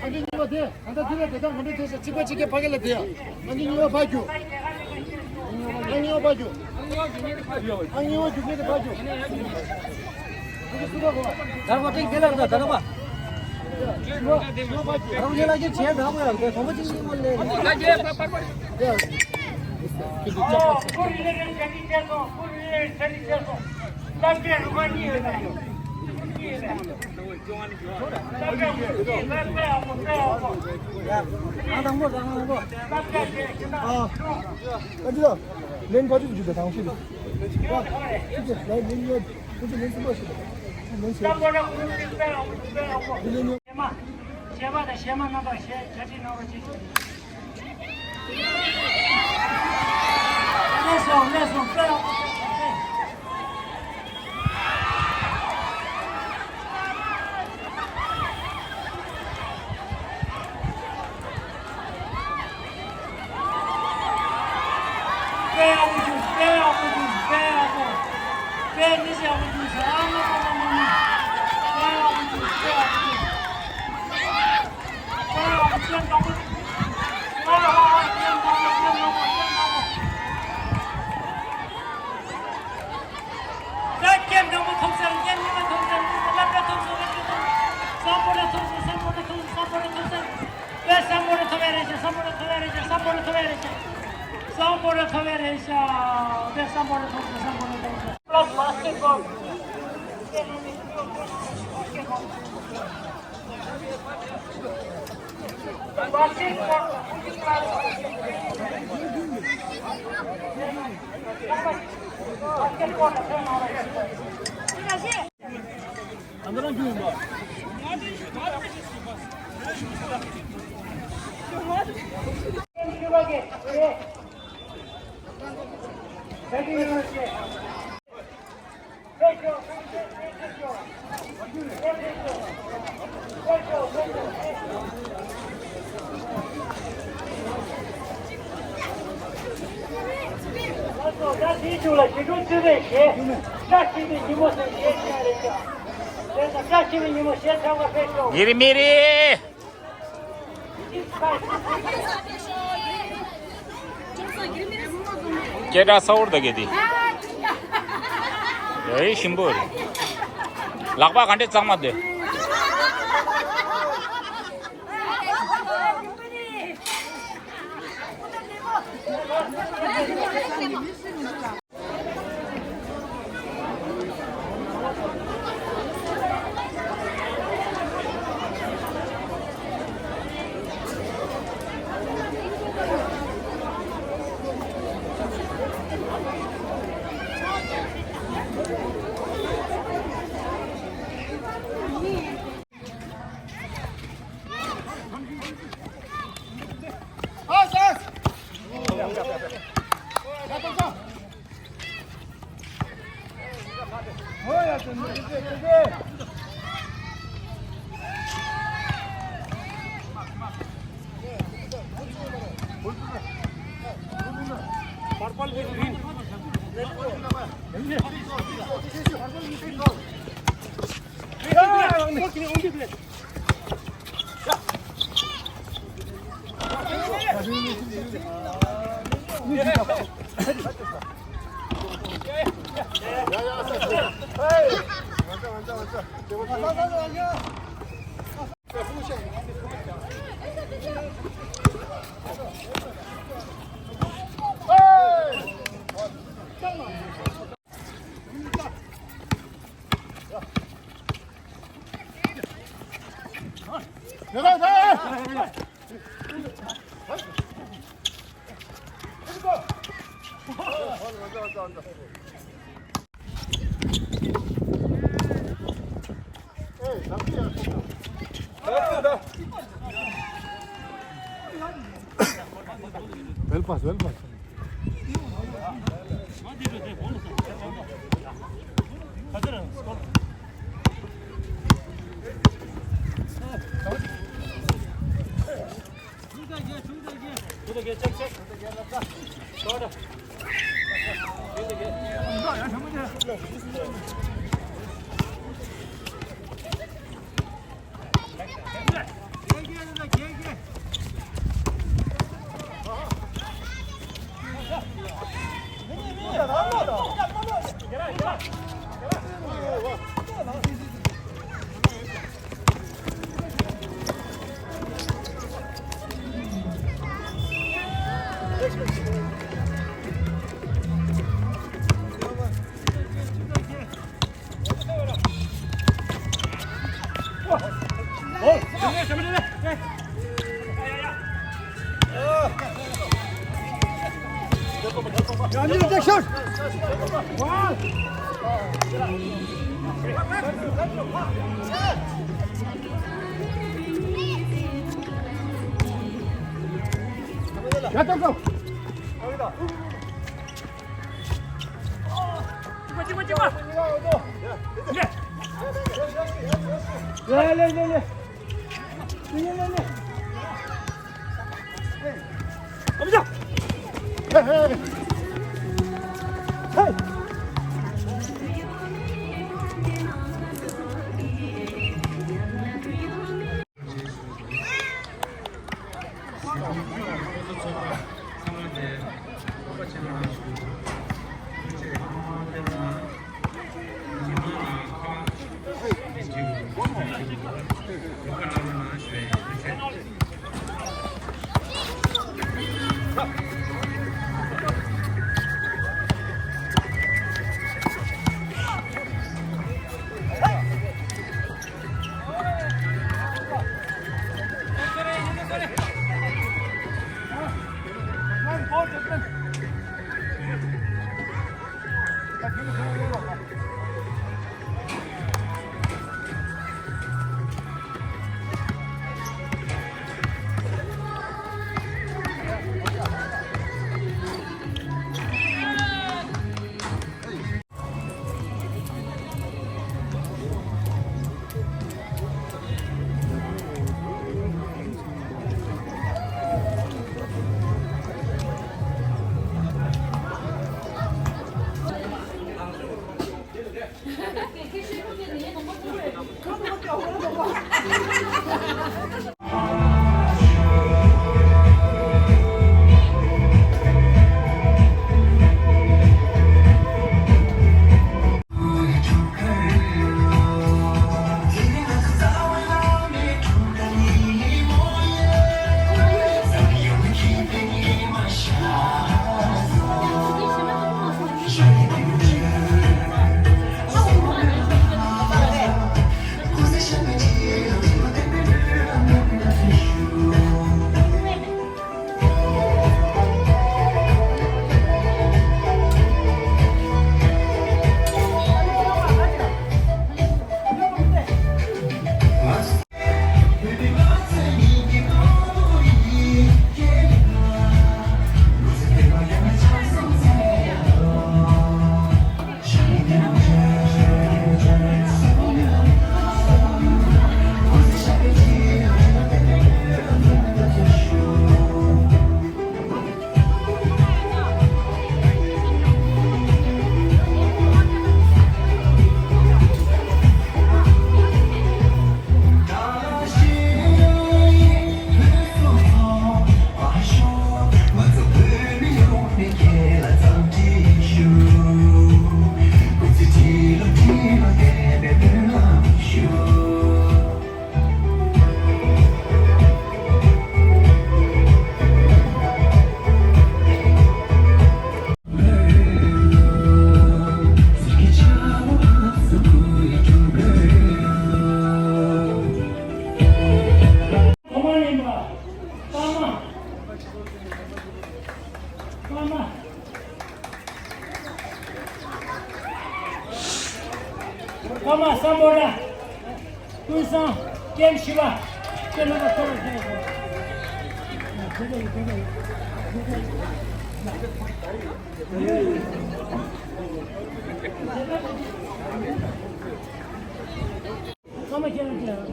ཨང་ཀི་གཉིས་པ་དེ་ད་ལྟ་དེ་ལ་དེ་དང་ང་འདྲ་དེ་ས་གཅིག་པ་གཅིག་རྐྱང་ཕ་གི་ལ་དེ་ཡ། ཨང་ཀི་གཉིས་པ་ཕར་རྒྱུགས། ཨང་ཀི་གཉིས་པ་ཕར་རྒྱུགས། ཨང་ཀི་གཉིས་པ་རྒྱུགས་མཁན་དེ་ཕར་རྒྱུགས། ཨང་ཀི་གསུམ་པ་གོ། ད་ར་བ་ཏིང་དེ་ལ་ར་ད་ད་ར་བ། ད་ར་བ་ལ་གི་བྱས་ད་གོ་ཡ་དེ་གོང་མ་ཅིག་ཅིག་མ་ལས། གཞས་མ། གཞས་མ་དང་གཞས་མ་རྣམ་པ་གཞས་གྲ་སྒྲིག་གནང་རོགས་གྱིས། ལེགས་སོ། ལེགས་སོ། དཔེ་ཡག་པོ། དཔེ་ཡག་པོ་འདུག་དཔེ་ཡག་པོ་འདུག་དཔེ་ཡག་པོ། དཔེ་མི་ཡག་པོ་འདུག་ཟེར། ཨ་མ་མ་མ་མ་མ། དཔེ་ཡག་པོ་འདུག་དཔེ་ཡག་པོ་འདུག་དཔེ་ཡག་པོ། སྐྱེམས་དང་པོ། ཨ་ཧ་ཧ། སྐྱེམས་དང་པོ། སྐྱེམས་དང་པོ། སྐྱེམས་དང་པོ། ད་སྐྱེམས་དང་པོ་ཐོབ་ཚར། སྐྱེམས་གཉིས་པ་ཐོབ་ཚར། སློབ་གྲྭ་ཐོབ་སོང་། སློབ་གྲྭ་ཐོབ་སོང་། སམ་བྷོ་ཊ་ཐོབ་སོང་། སམ་བྷོ་ཊ་ཐོབ་སོང་། སམ་བྷོ་ཊ་ཐོབ་ཚར། དཔེ་སམ་བྷོ་ཊ་ཐོབ་ཡ་རེད་ཤག་སམ་བྷོ་ཊ་ཐོབ་ཡ་རེད་ཤག་སམ་བྷོ་ཊ་ཐོབ་ཡ་རེད་ཤག་སམ་བྷོ་ཊ་ཐོབ་ཡ་རེད་ཤག་དཔེ་སམ་བྷོ་ཊ་ཐོབ་སོང་། སམ་བྷོ་ཊ་ཐོབ་སོང་། Plus basketball. Basketball. གི་རི་མི་རི། སྐད་གྲགས་ས་འོར་ད་གེ་དེ། ཨེ་ཞིམ་པོ་རེད། ལག་པ་ག་འདྲས་གཙང་མ་དེ། Purple with green. Well pass, well pass. 来，来，来，来。 གོང་མ་ཡིན་པ། པདྨ། པདྨ། པདྨ་སམ་བྷོ་ཊ། ཀུན་བཟང་། ཀེམ་ཤི་བ། ཀེམ་ཤི་བ། ཀ་མ་ཁྱེད་རང་ཁྱེད་རང་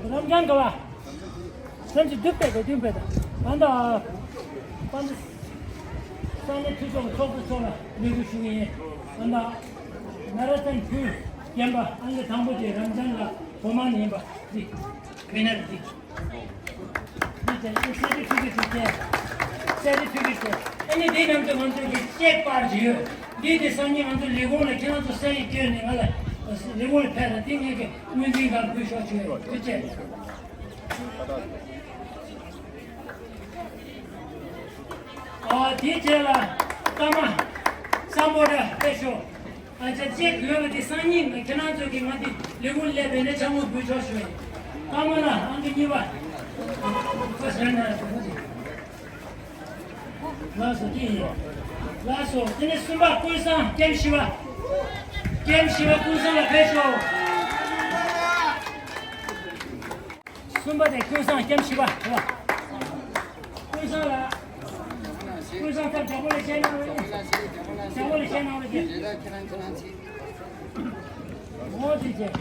རབ་འབྱམས་དགའ་བ། སེམས་ཀྱི་འདུན་པའི་དགའ་འདུན་པའི་དང་། ཨ་མདའ། པ་མདའ། ས་གནས་འཐུས་ཚོགས་ཀྱི་ཚོགས་གཙོ་མཆོག་ལ་ལས་འགུལ་ཞུ་གི་ཡིན། ཨ་མདའ། ན་ར་ཐན་ཁུལ་རྒན་པ་ཨང་ཀི་དང་པོ་དེ་རབ་འབྱམས་ལགས་གོང་མ་ནས་ཡིན་པ་འདི། བི་ནར་འདི། འདི་བྱས་ཨེ་སེ་ཊི་ཕི་ཀེ་ཊི་བྱས། སེ་ཊི་ཕི་ཀེ་ཊི་བྱས། ཨ་ནི་འདི་ནང་དུ་ང་ཚོ་གི་ཅེག་པར་ཅིག་ཡོད། འདི་དེ་སང་ཉིན་ང་ཚོ་ལས་ཁུངས་ལ་ཁྱེད་རང་ཚོ་སེ་ཡི་བསྐྱོན་ནས་ང་ལ་ལས་ཁུངས་ལ་ཕེབས་ན་འདི་ངེད་ཀྱི་ངོས་འཛིན་གང་ཕུལ་ཤོག་ཅིག་ཡོད། འདི་བྱས། ཨ་དེའི་རྗེས་ལ་ཀརྨ་སམ་བྷོ་ཊ་ཕེབས་ཤོག་ཨ་ཅག་ཅེག་ཡོད་པ་དེ་སང་ཉིན་ང་ཁྱེད་རང་ཚོ་གིས་ང་འདི་ལས་ཁུངས་སླེབས་པའི་ནས་ཆང་མོ་འབུལ་ཆོག་ཞུ་ཡིན། ཀརྨ་ལགས་ཨང་ཀི་ གཉིས་པ། ཁོ་ཟེར་ན། ལགས་སོ། དེ་ཡིན། ལགས་སོ། དེ་ནས་གསུམ་པ། ཀུན་བཟང་། ཀེམ་བཞི་པ། ཀེམ་བཞི་པ་ཀུན་བཟང་ལགས་ཕེབས་ཤོག་གསུམ་པ་དེ་ཀུན་བཟང་། ཀེམ་བཞི་པ། ཀུན་བཟང་ལགས། ཀུན་བཟང་ཐབས་རྒྱག་པོ་ལས་བཤད་གནང་རོགས། རྒྱག་པོ་ལས་བཤད་གནང་རོགས། འོ་དེ་བྱས།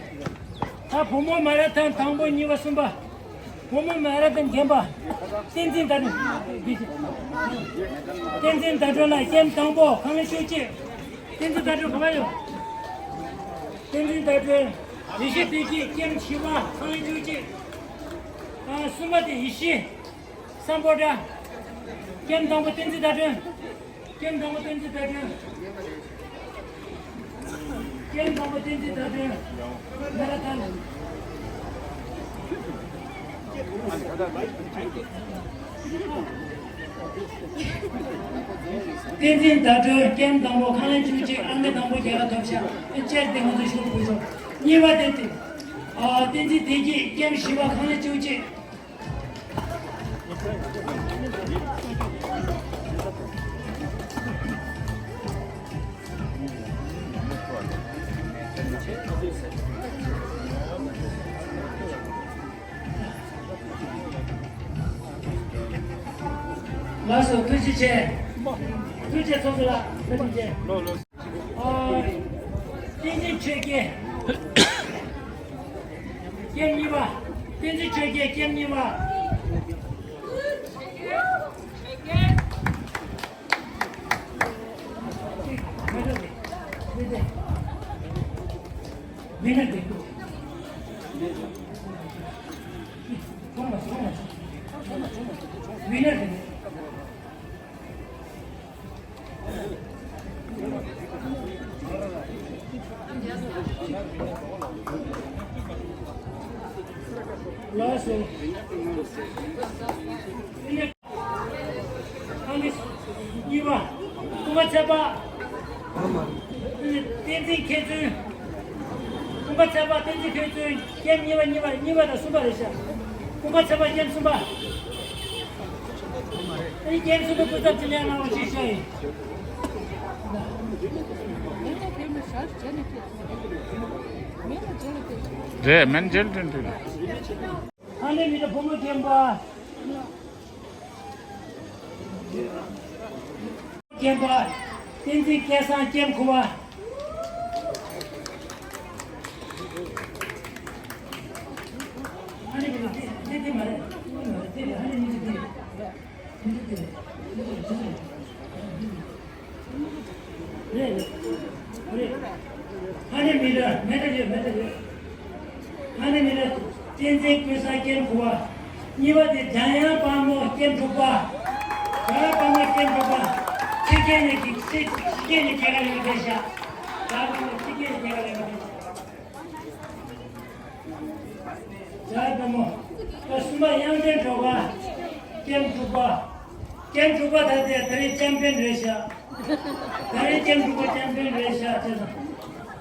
ད་བུ་མོ་མ་ར་ཐང་དང་པོ། གཉིས་པ། གསུམ་པ། བུ་མོ་མ་ར་ཐང་རྒན་པ། བསྟན་འཛིན་ཟླ་སྒྲོན། བསྟན་འཛིན་ཟླ་སྒྲོན་ལགས་ཀེམ་དང་པོ། ཁང་ལེན་ཞུ་ཅིག་བསྟན་འཛིན་ཟླ་སྒྲོན་ག་པར་ཡོད། བསྟན་འཛིན་ཟླ་སྒྲོན། ཡེ་ཤེས་བདེ་སྐྱིད། ཀེམ་བཞི་པ། ཁང་ལེན་ཞུ་ཅིག་ཨ། གསུམ་པ་དེ་ཡེ་ཤེས། སམ་བྷོ་ཊ། ཀེམ་དང་པོ་བསྟན་འཛིན་ཟླ་སྒྲོན། ཀེམ་དང་པོ་བསྟན་འཛིན་ཟླ་སྒྲོན། ཀེམ་དང་པོ་བསྟན་འཛིན་ཟླ་སྒྲོན། མ་ར་ཐང་། བསྟན་འཛིན་ཟླ་སྒྲོན། ཀེམ་དང་པོ་ཁང་ལེན་ཞུ་ཅིག་ཨང་ཀི་དང་པོ་རྒྱལ་ཁ་ཐོབ་ཤག་ཨེ། ཅེར་དེ་ང་ཚོ་ཞུ་དགོས་སོང་། གཉིས་པ་དེ་དེ། ཨ། བསྟན་འཛིན་བདེ་སྐྱིད། ཀེམ་བཞི་པ། ཁང་ལེན་ཞུ་ཅིག་ལགས་སོ། ཐུགས་རྗེ་ཆེ། ཐུགས་རྗེ་ཆེ། ཚོགས་གཙོ་ལགས། ཐུགས་རྗེ་ཆེ། ཨ། བསྟན་འཛིན་ཆོས་རྒྱལ། ཀེམ་གཉིས་པ། བསྟན་འཛིན་ཆོས་རྒྱལ། ཀེམ་གཉིས་པ། མི་འདུག་མི་འདུག་ལགས་སོ། ཨ་ནི། གཉིས་པ། ཀུན་དགའ་ཚེ་དཔག་བསྟན་འཛིན་མཁས་བཙུན། ཀུན་དགའ་ཚེ་དཔག་བསྟན་འཛིན་མཁས་བཙུན། ཀེམ་གཉིས་པ། གཉིས་པ། གཉིས་པ་དང་གསུམ་པ་རེད་ཤག་ཀུན་དགའ་ཚེ་དཔག་ཀེམ་གསུམ་པ། ཨ་ནི་ཀེམ་གསུམ་པ་སྐུ་ཚབ་དྲིན་ལན་གནང་བ་ཞིག་ཞུ་ཡིན། རེད། མན་ཇེལ་ཏན་ཏན། ཨ་ནི་མི་ད་བུ་མོ་རྒན་པ། རྒན་པ། བསྟན་འཛིན་སྐལ་བཟང་། ཀེམ་དགུ་པ། ཨ་ནི་མི་ད་འདི་འདི་མ་རེད། འདི་མ་རེད། འདི་རེད། ཨ་ནི་མི་འདི་འདི་རེད། མི་འདི་འདི་རེད། འདི་འདི་རེད། རེད། རེད། ཨ་ནི་མི་ད་མེད་ད་ཡོད། མེད་ད་ཡོད། ཨ་ནི་མི་ད་བསྟན་འཛིན་ཀུན་བཟང་། ཀེམ་དགུ་པ། གཉིས་པ་དེ་འཇམ་དབྱངས་དཔལ་མོ། ཀེམ་དྲུག་པ། འཇམ་དབྱངས་དཔལ་མོ། ཀེམ་དྲུག་པ། ཕྱི་རྒྱལ་ནས་ཀྱི་ཕྱི་ཕྱི་རྒྱལ་ནས་རྒྱལ་ཁ་ལེན་པ་ཕེབས་ཤག་འཇམ་དབྱངས་དཔལ་མོ་ཕྱི་རྒྱལ་ནས་རྒྱལ་ཁ་ལེན་པ་ཕེབས་ཤག་འཇམ་དབྱངས་དཔལ་མོ། ད་གསུམ་པ་དབྱངས་ཅན་སྒྲོལ་དཀར། ཀེམ་དྲུག་པ། ཀེམ་དྲུག་པ་ད་ལྟའི་ད་རེས་ཅམ་པན་རེད་ཤག་ད་རེས་ཀེམ་དྲུག་པ་ཅམ་པན་རེད་ཤག་བྱས་ཙང་།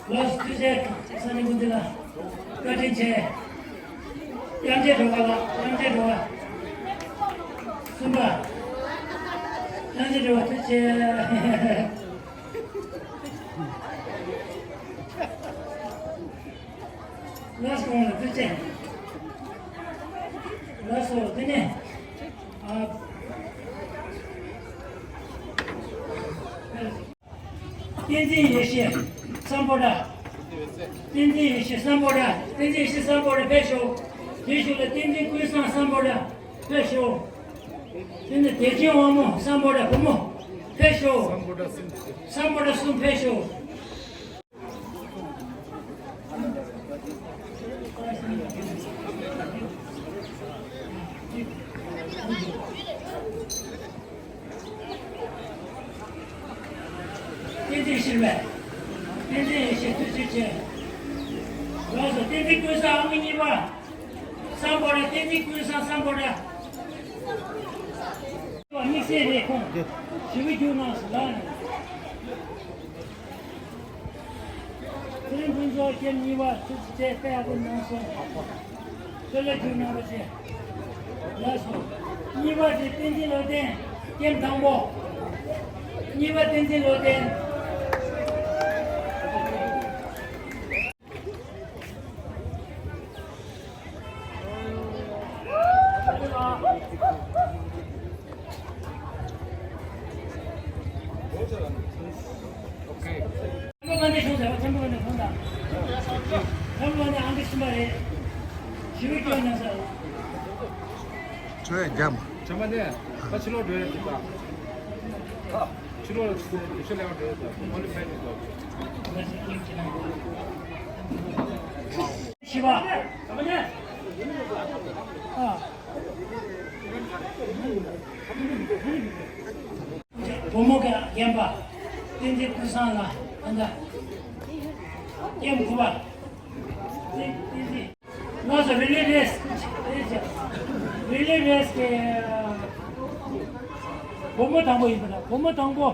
ལགས་སོ། ཐུགས་རྗེ་ཆེ། ས་གནས་འགོ་འཛིན་ལགས། བཀའ་དྲིན་ཆེ། དབྱངས་ཅན་སྒྲོལ་དཀར་ལགས། དབྱངས་ཅན་སྒྲོལ་དཀར། གསུམ་པ། དབྱངས་ཅན་སྒྲོལ་དཀར་ཐུགས་རྗེ་ཆེ། ལགས་སོ། ཁོང་ལ་ཐུགས་རྗེ་ཆེ། ལགས་སོ། དེ་ནས། ཨ། བསྟན་འཛིན་ཡེ་ཤེས་སམ་བྷོ་ཊ། བསྟན་འཛིན་ཡེ་ཤེས་སམ་བྷོ་ཊ། བསྟན་འཛིན་ཡེ་ཤེས་སམ་བྷོ་ཊ་ཕེབས་ཤོག་དེའི་གཞུག་ལ་བསྟན་འཛིན་ཀུན་བཟང་སམ་བྷོ་ཊ་ཕེབས་ཤོག་དེ་ནས་བདེ་ཆེན་དབང་མོ་སམ་བྷོ་ཊ་བུ་མོ་ཕེབས་ཤོག་སམ་བྷོ་ཊ་གསུམ་ཕེབས་ཤོག་བསྟན་འཛིན་ཤེས་རབ། བསྟན་འཛིན་ཡེ་ཤེས་ཐུགས་རྗེ་ཆེ། ལགས་སོ། བསྟན་འཛིན་ཀུན་བཟང་ཨ་མ་གཉིས་པ། སམ་བྷོ་ཊ། བསྟན་འཛིན་ཀུན་བཟང་སམ་བྷོ་ཊ། དམིགས་བསལ་རེད། ཁོང་ཞི་བའི་རྒྱུ་གནང་སོང་ལ། ཚེ་རིང་ཕུན་ཚོགས་ཀེམ་གཉིས་པ་ཐུགས་རྗེ་ཆེ། དཔེ་ཡག་པོ་གནང་སོང་། ཆོས་ལ་བསྒྱུར་གནང་རོགས་བྱེད། ལགས་སོ། གཉིས་པ་དེ་བསྟན་འཛིན་བློ་ལྡན། ཀེམ་དང་པོ། གཉིས་པ་བསྟན་འཛིན་བློ་ལྡན། ཁྱམས་པ་ག་འདྲ་བྱུང་ཟེར་བ། ཁྱམས་པ་ག་འདྲ་བྱུང་དང་། ཁྱམས་པ་ག་འདྲ། ཨང་ཀི་གསུམ་པ་རེད། ཞི་བའི་སྐྱོན་ན་ཟེར། ཁྱོད་རྒྱམ། ཁྱམས་པ་ནས་ད་ཕྱི་ལོགས་འགྲོ་ཡ་འདུག་ག་ཕྱི་ལོགས་ལ་ཚུར་དུས་ཚོད་ལེན་པར་འགྲོ་ཡ་འདུག་ཨོ་ལི་ཕེ་ནི་འདུག་ཤི་བ། ཨ། བུ་མོ་གི་རྒན་པ། བསྟན་འཛིན་ཀུན་བཟང་ལགས། ཨ་ད། ཀེམ་དགུ་པ། བསྟན་འཛིན། ལགས་སོ། རི་ལི་རེས། རི་ལི་རེས་ཀྱི་བུ་མོ་དང་པོ་ཡིན་པ་དང་། བུ་མོ་དང་པོ།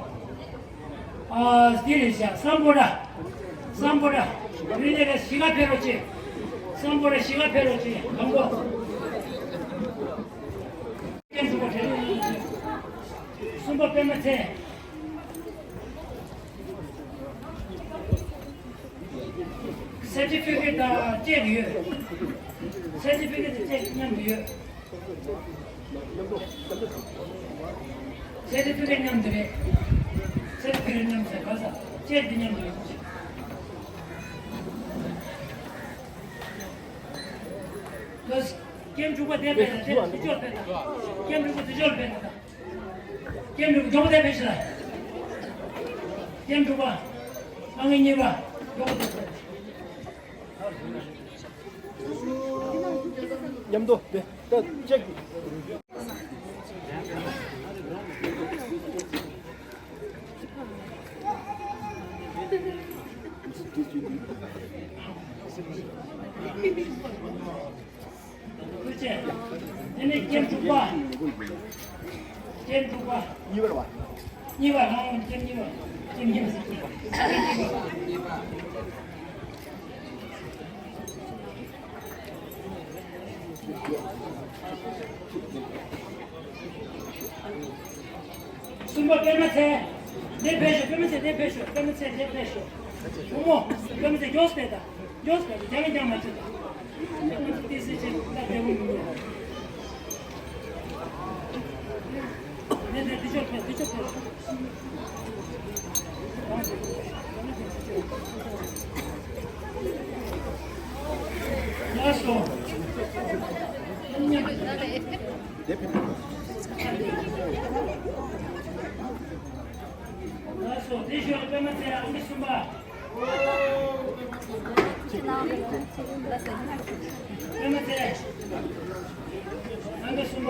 ཨ། འདི་རེད་ཤག་སམ་བྷོ་ཊ། སམ་བྷོ་ཊ། རི་ལི་རེས་གཞིས་ཀ་ཕེབས་རོགས་བྱེད། སམ་བྷོ་ཊ་གཞིས་ཀ་ཕེབས་རོགས་བྱེད། དང་པོ། ཀེམ་དགུ་པ་དེ་རེད། གསུམ་པ་པད་མ་ཚེ། སར་ཊི་ཕི་ཀེཊ་དང་ཅེག་ཡོད། སར་ཊི་ཕི་ཀེཊ་དང་ཅེག་མཉམ་དུ་ཡོད། སར་ཊི་ཕི་ཀེཊ་མཉམ་དུ་རེད། སར་ཊི་ཕི་ཀེཊ་མཉམ་དུ་རེད། ག་ས་ཅེག་དེ་མཉམ་དུ་རེད། ལགས་སོ། ཀེམ་དྲུག་པ་དེ་ཕེབས་དང་། དེ་ཕྱོགས་ཕེབས་དང་། ཀེམ་དྲུག་པ་དེ་ཕྱོགས་ཕེབས་དང་། ཀེམ་དྲུག་པ་མགྱོགས་པོ་དེ་ཕེབས་ཤིག་ལ། ཀེམ་དྲུག་པ། ཨང་ཀི་གཉིས་པ། མགྱོགས་པོ་དེ་ཕེབས། མཉམ་དུ་དེ་ད་ཅེག་དེ་ནས་ཀེམ་དྲུག་པ། ཀེམ་དྲུག་པ། གཉིས་པ་རེད་པ། གཉིས་པ། ཨང་། ཀེམ་གཉིས་པ། ཀེམ་གཉིས་པ་ཟེར། ཀེམ་གཉིས་པ། གསུམ་པ་པད་མ་ཚེ། འདིར་ཕེབས་ཤོག་པད་མ་ཚེ། འདིར་ཕེབས་ཤོག་པད་མ་ཚེ། འདིར་ཕེབས་ཤོག་བུ་མོ། པད་མ་ཚེ། མགྱོགས་སེ་ཕེབས་དང་། མགྱོགས་སེ་ཕེབས་དང་། རྒྱང་རྒྱང་མ་བྱེད་དང་། པད་མ་ཚེ་ཏི་སི་ཅན་ལ་བདེ་པོ་མི་འདུག་ནས་ནས་འདི་ཕྱོགས་ཕེབས། འདི་ཕྱོགས་ཕེབས། ལགས་སོ། ལགས་སོ། དེ་ཞོར་པད་མ་ཚེ། ཨང་ཀི་གསུམ་པ། པད་མ་ཚེ། ཨང་ཀི་གསུམ་པ།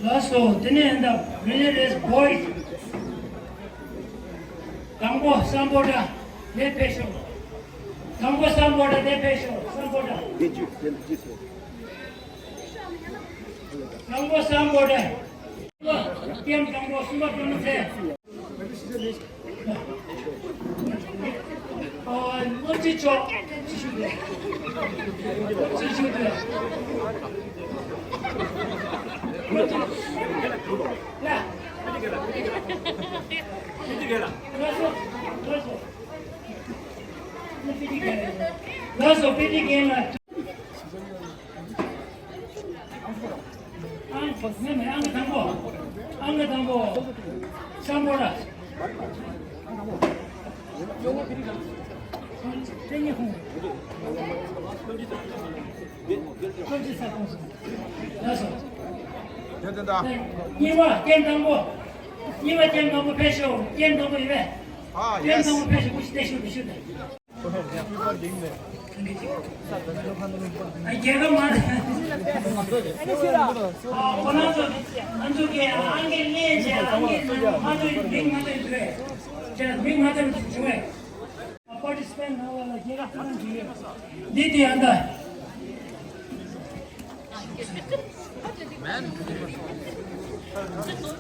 ལགས་སོ། དེ་ནས་ད་རི་ལི་རེས་བོ་ཡི་དང་པོ་སམ་བྷོ་ཊ་འདིར་ཕེབས་ཤོག་དང་པོ་སམ་བྷོ་ཊ་འདིར་ཕེབས་ཤོག་སམ་བྷོ་ཊ། དང་པོ་སམ་བྷོ་ཊ། ཀེམ་དང་པོ། གསུམ་པ་པད་མ་ཚེ། ཨ། སློབ་སྤྱི་མཆོག་ཅིག་ཞུ་དགོས། སློབ་སྤྱི་ཞུ་དགོས། སློབ་སྤྱི། ལ། ལགས་སོ། ལགས་སོ། ལགས་སོ། པི་ཊི་རྒན་ལགས། ཨང་། མེད་མེད། ཨང་ཀི་དང་པོ། ཨང་ཀི་དང་པོ། སམ་བྷོ་ཊ། ལགས་སོ། གཉིས་པ། ཀེམ་དང་པོ། གཉིས་པ་ཀེམ་དང་པོ་ཕེབས་ཤོག་ཀེམ་དང་པོ་ཡིན་པས། ཨ། ཀེམ་དང་པོ་ཕེབས་ཤོག་ཀུ་ཤུ་བསྡད་ཤོག་ཀུ་ཤུ་བསྡད། ཨ། རྒྱལ་ཁབ་མ། ཨ། ཁོ་རང་ཚོ་ང་ཚོ་གི་ཨང་ཀི་ལེན་བྱས། ཨང་ཀི་མ་ཐོན། མིང་མ་ཐོན་དུས། ཁྱེད་མིང་མ་ཐོན་བྱུང་བས། ཨ། པར་ཊི་སི་ འདི་དེ་ཡང་ད།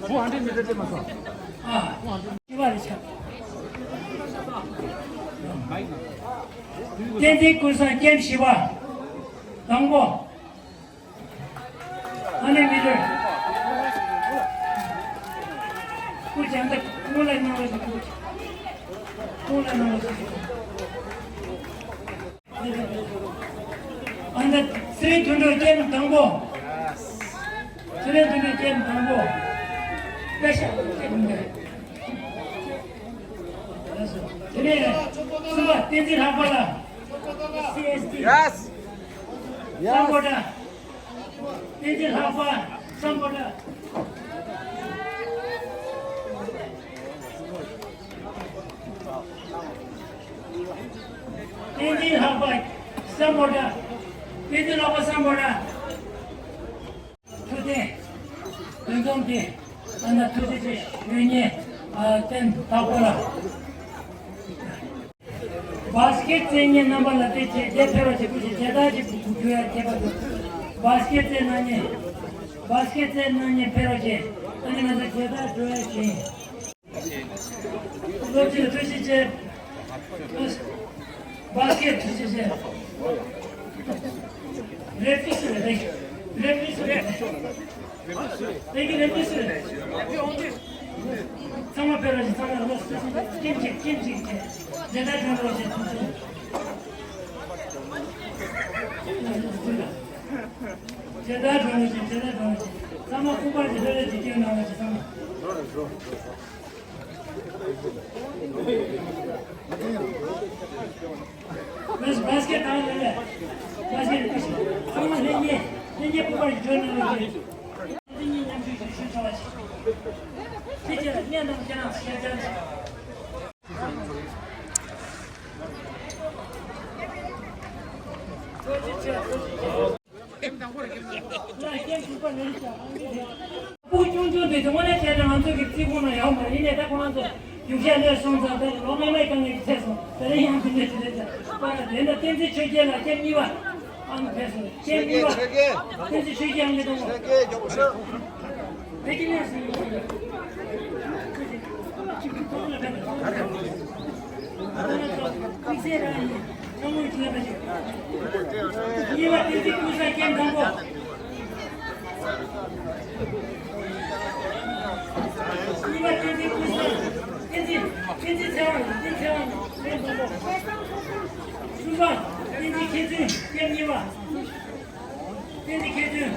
Two hundred meter དེ་མ་སོང་། ཨ། བཞི་པ་རེད་ཆགས། བསྟན་འཛིན་ཀུན་བཟང་ཀེམ་བཞི་པ། དང་པོ། Hundred meter. སྐུ་བྱང་ད་སྔོན་ལ་གནང་རོགས་ཞུ། སྐུ་སྔོན་ལ་གནང་རོགས་ཞུ། ཨ་ནི་ཚེ་རིང་དོན་གྲུབ་ཀེམ་དང་པོ། ཚེ་རིང་དོན་གྲུབ་ཀེམ་དང་པོ། པེ་ཤ་ཀེམ་དང་། དེ་ནས་གསུམ་པ་བསྟན་འཛིན་ལྷག་པ་ལགས། སི་ཨེས་ཌི། Yes. Yes. སམ་བྷོ་ཊ། བསྟན་འཛིན་ལྷག་པ་སམ་བྷོ་ཊ། བསྟན་འཛིན་ལྷག་པ་སམ་བྷོ་ཊ། བསྟན་འཛིན་ལྷག་པ་སམ་བྷོ་ཊ། ཐུབ་བསྟན། དོན་ཚང་བསྟན། ཨ་ན་ཐུགས་རྗེ་ཆེ་ཞུ་ཉེ། ཨ་བསྟན་དག་པོ་ལ། བཱ་སི་ཀེ་ཊི་རྩེད་མཁན་རྣམ་པ་ལ་དེ་རྗེས་དེ་ཕེབས་རོགས་བྱེད། སྐུ་མཁྱེན་མཇལ་དར་ཅིག་བསྒྱུར་ཡ་མཁས་པ་འདུག་བཱ་སི་ཀེ་ཊི་རྩེད་གནང་མཁན། བཱ་སི་ཀེ་ཊི་རྩེད་གནང་མཁན་ཕེབས་རོགས་བྱེད། ཨ་ནི་ང་ཚོ་མཇལ་དར་སྒྲོན་ཡ་བྱེད། སློབ་སྤྱི་ལ་ཐུགས་རྗེ་ཆེ། བཱ་སི་ཀེ་ཊི་ཐུགས་རྗེ་ཆེ། རེ་ཕི་སི་རེད། རེ་ཕི་སི་རེད། དེ་གི་རེ་ཕི་སི་རེད། ཚང་མ་ཕེབས་རོགས་ཞེས། ཚང་མ་ལོ་སུ་སུ་ཀེམ་ཅིག་ཀེམ་ཅིག་བྱས། མཇལ་དར་སྒྲོན་རོགས་ཞེས་ཐུགས་རྗེ་ཆེ། མཇལ་དར་སྒྲོན་རོགས་ཞེས། མཇལ་དར་སྒྲོན་རོགས་ཞེས། ཚང་མ་སྐུ་པར་གྱི་ལྷོད་ལྷོད་ཅིག་སྐྱོན་གནང་རོགས་ཞེས། ཚང་མ། Bas- basket དང་ལས་ལས། basket ཚང་མ་ལྷན་རྒྱས་ལྷན་རྒྱས་སྐུ་པར་བརྗོད་གནང་རོགས་ཞེས། འདི་གཉིས་མཉམ་ཞུགས་ཞུ་ཞུ་ཚར་བ་ཞིག་ཕལ་ཆེར་གནས་དང་ཁྱེད་རང་ཞལ་སྦྱར་ནས། སྤུ་གུ་ཆུང་ཆུང་དེ་ཚོ་དངོས་གནས་བྱས་ན་ང་ཚོ་གི་རྩིས་ཁོངས་ནང་ཡོད་མ་རེད། ཡིན་ནའི་ད་ཁོ་རང་ཚོ་རྒྱུགས་ཤར་སླེབས་སོང་ཙང་ད་ལོ་སྔ་མའི་དཀའ་ངལ་གྱིས་ཚད་སོང་། དེ་རིང་ཡང་དེ་འདྲ་ཞིག་རེད་ཙང་། ཁོ་རང་དེ་འདྲ་བསྟན་འཛིན་ཆོས་རྒྱལ་ལགས་ཀེམ་གཉིས་པ། ཨང་ཕེབས་སོང་། ཀེམ་གཉིས་པ། བསྟན་འཛིན་ཆོས་རྒྱལ་ཨང་ཀི་དང་པོ། ཆོས་རྒྱལ་མགྱོགས་པོ་ཤོག་བོད་ཀྱི་གནས་སུ་ཡིན། དམིགས་བསལ་རང་ཡིན། གཉིས་པ་བསྟན་འཛིན་ཀུན་བཟང་ཀེམ་དང་པོ། གཉིས་པ་བསྟན་འཛིན་ཀུན་བཟང་། བསྟན་འཛིན། བསྟན་འཛིན་ཚེ་དབང་། བསྟན་འཛིན་ཚེ་དབང་། ཀེམ་དང་པོ། གསུམ་པ་བསྟན་འཛིན་མཁས་བཙུན་ཀེམ་གཉིས་པ། བསྟན་འཛིན་མཁས་བཙུན།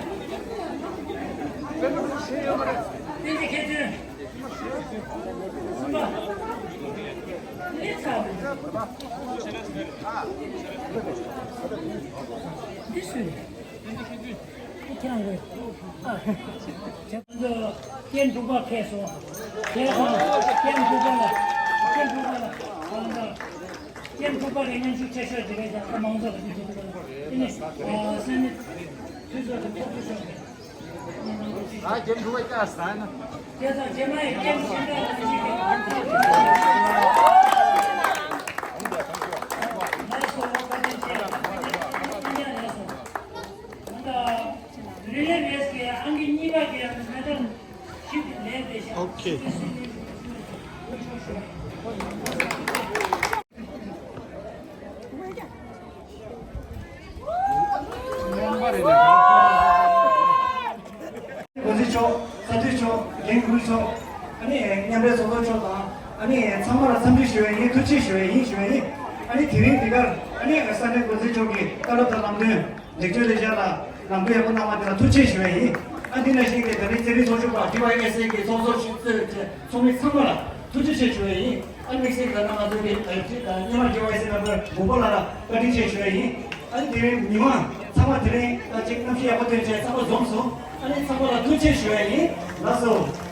བསྟན་འཛིན་མཁས་བཙུན། གསུམ་པ། འདི་སུ་རེད། ཁྱེད་རང་རེད། ཨ། ཁྱེད་ཚོ་ཀེམ་དྲུག་པ་ཕེབས་སོང་། ཕེབས་སོང་། ཀེམ་དྲུག་པ་ལ། ཀེམ་དྲུག་པ་ལ། ཨ། ཀེམ་དྲུག་པ་ལ་མཉམ་ཞུགས་ཆེ་ཤོས་དེ་རེད་ཀྱང་། ད་མང་ཚོགས་ལ་དེ་དྲུག་པ་ལ་དེ་ནི་ཨ་སེམས་ནི་དུས་ཚོད་དུ་ཐོབ་ཐུབ་ཤོག་རེད། ཨ། ཀེམ་དྲུག་པ་བཀྲ་ཤིས་བདེ་ལེགས། ཁྱེད་ཚོ་རྗེས་མ་ཡི་ཀེམ་གཞན་དག་ལ་ཞིག་གི་ལགས་སོ། བཀའ་དྲིན་ཆེ། ལགས་སོ། ད་ལྟ་རི་ལེ་རེས་ཀྱི་ཨང་ཀི་གཉིས་པ་གི་མེ་ཏོག་ཞིག་ལེན་པའི་ཤ། ཨོ་ཁེ། འགོ་འཛིན་མཆོག་ས་འཐུས་མཆོག་འགན་འཁུར་མཆོག་ཨ་ནི་མཉམ་འབྲེལ་ཚོགས་གཙོ་མཆོག་དང་། ཨ་ནི་ཚང་མ་ལ་འཚམས་འདྲི་ཞུ་བ་ཡིན། ཐུགས་རྗེ་ཆེ་ཞུ་བ་ཡིན། ཞུ་བ་ཡིན། ཨ་ནི་དེ་རིང་འདི་གར་ཨ་ནི་ས་གནས་འགོ་འཛིན་མཆོག་གི་བཀའ་སློབ་དང་ལམ་སྟོན། ལེགས་བཅོས་ལས་འཆར་ལ་ལམ་སྟོན་ཡག་པོ་གནང་བ་དེ་ལ་ཐུགས་རྗེ་ཆེ་ཞུ་བ་ཡིན། ཨ་འདི་ནང་བཞིན་གྱི་ད་རིང་རྩེད་རིགས་ཚོགས་ཞུགས་པ་ཌི་ཝའི་ཨེས་ཨེ་གི་ཚོགས་གཙོ་གཙོས་ཚོགས་མི་ཚང་མ་ལ་ཐུགས་རྗེ་ཆེ་ཞུ་བ་ཡིན། ཨ་དམིགས་བསལ་གྱིས་ང་ཚོ་གི་ཨ་ཅིག་ད་སྔོན་མ་ཌི་ཝའི་ཨེས་ཨེ་མེམ་བར་འགོག་པ་ལགས་ལ་བཀའ་དྲིན་ཆེ་ཞུ་བ་ཡིན། ཨ་ནི་དེ་རིང་མི་མང་ཚང་མ་དེ་རིང་ཨ་ཅིག་གནམ་གཤིས་ཡག་པོ་ཐོན་བྱས་ཚང་མ་འཛོམས་སོང་། ཨ་ནི་ཚང་མ་ལ་ཐུགས་རྗེ་ཆེ་ཞུ་བ་ཡིན། ལགས་སོ།